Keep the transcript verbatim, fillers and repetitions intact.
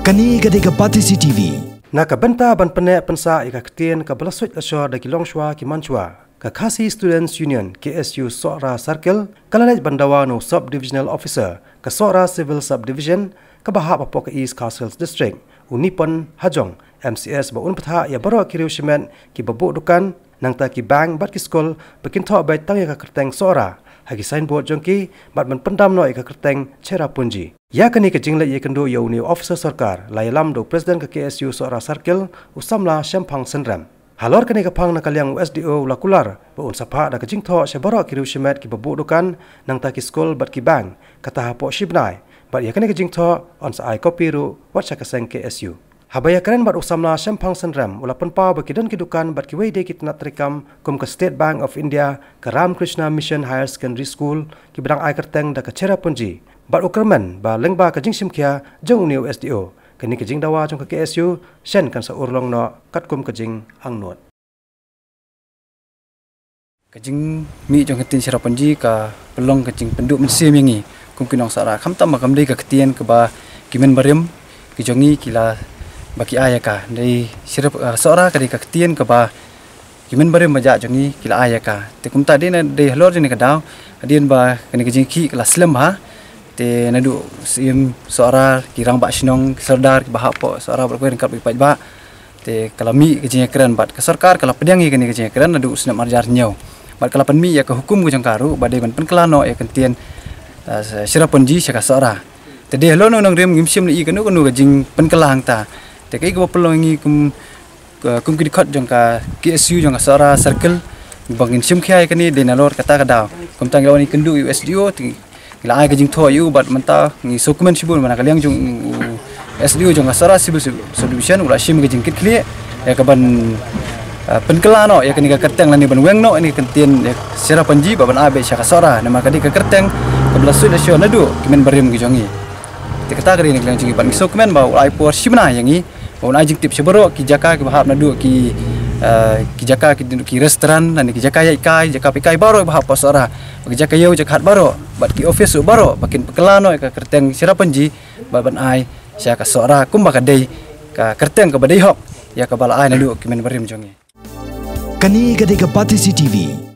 Kane ka dei ka Batesi T V. Na ka bynta ban pynneh pynsah ïa ka ktien kaba la suit la shor da ki longshuwa ki manshuwa, ka Khasi Students Union, K S U, Sohra Circle ka la leit ban dawa na u Sub Divisional Officer ka Sohra Civil Subdivision kaba hap hapoh ka East Khasi Hills District, u Nipon Hajong, M C S, ba un bthah ïa baroh ki riew shimet kiba buh dukan, nangta ki bank bad ki skul ba kin thoh beit tang ïa ka kyrteng Sohra ha ki signboard jong ki bad ban pyndam noh ïa ka kyrteng Cherrapunji. Ïa kane ka jingleit ïakynduh ïa une u officer sorkar la ïalam da u President ka K S U Sohra Circle, u samla Shemphang Synrem. Halor kane ka phang, na ka liang u S D O u la kular ba un sa phah da ka jingthoh sha baroh ki riew shimet kiba buh dukan, nangta ki skul bad ki bank, kata hapoh shi bnai, bad ïa kane ka jingthoh yn sa ai copy ruh wat sha ka seng K S U. Haba ïakren bad u samla Shemphang Synrem, u la pynpaw ba ki don ki dukan bad kiwei de ki tnat treikam kum ka State Bank of India, ka Ramakrishna Mission Higher Secondary School, kiba dang ai kyrteng da ka Cherrapunji, bad u kyrmen ba lyngba ka jingshimkhia jong une u S D O, kane ka jingdawa jong ka K S U shen kan sa urlong noh katkum ka jingangnud. Ka jingmih jong ka ktien Cherrapunji ka pynlong ka jingpynduh mynsiem ïa ngi kum ki nong Sohra, khamtam ba kam dei ka ktien kaba ki myn barim ki jong ngi ki la ba ki ai ïa ka. Dei Cherrap-, ah, Sohra ka dei ka ktien kaba ki myn barim ba jah jong ngi ki la ai ïa ka. Te kumta dei na dei halor jong kane ka daw, hadien ba kane ka jingkhih ka la slem bha, te naduh Syiem Sohra, ki rangbah shnong, ki sordar kiba hap hapoh Sohra bad kiwei ryngkat bad ki paidbah, te ka la mih ka jingïakren bad ka sorkar ka la pdiang ïa kane ka jingïakren naduh u snem ar hajar hynñiew. Bad ka la pynmih ïa ka hukum ka jong ka ruh ba dei ban pynkylla noh ïa ka ktien, ah, Cherrapunji sha ka Sohra. Te dei halor une u nongrim ngim shym la i kano kano ka jingpynkylla hangta. Te kaei kaba pynlong ïa ngi kum, ah, kum ki dkhot jong ka K S U jong ka Sohra Circle ba ngin shimkhia ïa kane dei nalor kata ka daw. Kumta ngi la wan ïakynduh ïa u S D O, te ngi la ai ka jingthoh ïa u bad mynta ngi sngewkmen shibun ba na ka liang jong u S D O jong ka Sohra Civil Sub-, Subdivision u la shim ka jingkitkhlieh ïa ka ban, ah, pynkylla noh ïa kane ka kyrteng lane ban weng noh ïa kane ka ktien, eh, Cherrapunji ba ban ai beit sha ka Sohra, namar ka dei ka kyrteng kaba la suit la shor naduh ki myn barim ki jong ngi. Te kata ka dei na ka liang jong ngi bad ngi sngewkmen ba u la ai por shi bnai ïa ngi ba un ai jingtip sha baroh ki jaka kiba hap naduh ki, eh, ki jaka ki, ki restaurant lane ki jaka ïaid kai, jaka peit kai baroh ba hap hapoh Sohra, ki jaka ïew jaka hat baroh bad ki office ruh baroh ba kin pynkylla noh ïa ka kyrteng Cherrapunji ba ban ai sha ka Sohra kumba ka dei ka kyrteng kaba dei hok ïa kaba la ai naduh ki myn barim jong ngi. Kane ka dei ka Batesi T V.